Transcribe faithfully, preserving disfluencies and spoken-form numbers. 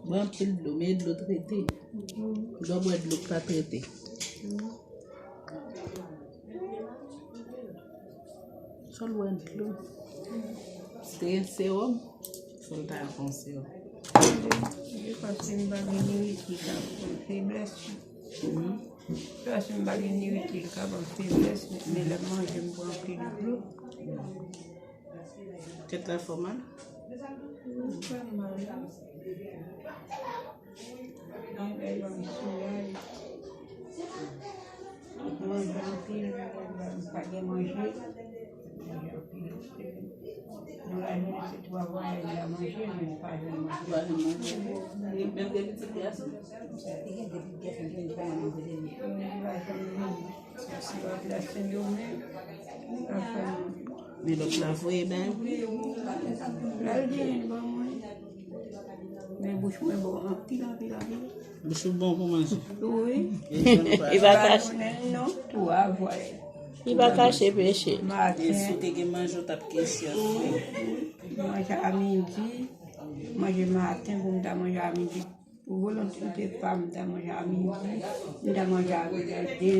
Bwè anpil dlo, men dlo trete. Dlo bwè dlo k pa trete. Sòl wè dlo. Te gen sewòm, fò l ta pran sewòm. Paske m pa gen nouriti k ap feblès. Paske m pa gen nouriti k ap feblès, men lè m manje, m pran anpil dlo. Tèt la fè w mal? Fè m mal. Manje anpil, pa gen manje. Manje anpil. Nan lajounen se twa vwayaj la manje, men pa jwenn manje. Pa jwenn manje. Li menm gen pitit gason? Li gen de pitit gason, li gen twa nan kote li. Li pa jwenn manje. Si w ap la Sendomeng, li pa fè manje. Men lòt la voye bay. Lal vini ban mwen. Men bouch mwen bon anpil, anpil, anpil. Bouch ou bon pou manje? Wi. E pa kache. Non, twa vwayaj. Li pa kache peche. Maten. Si w te gen manje, w t ap kesyon. Wi, wi. Manje a midi. Manje maten pou m ta manje a midi. Pou volonte pa m, m ta manje a midi. M ta manje a de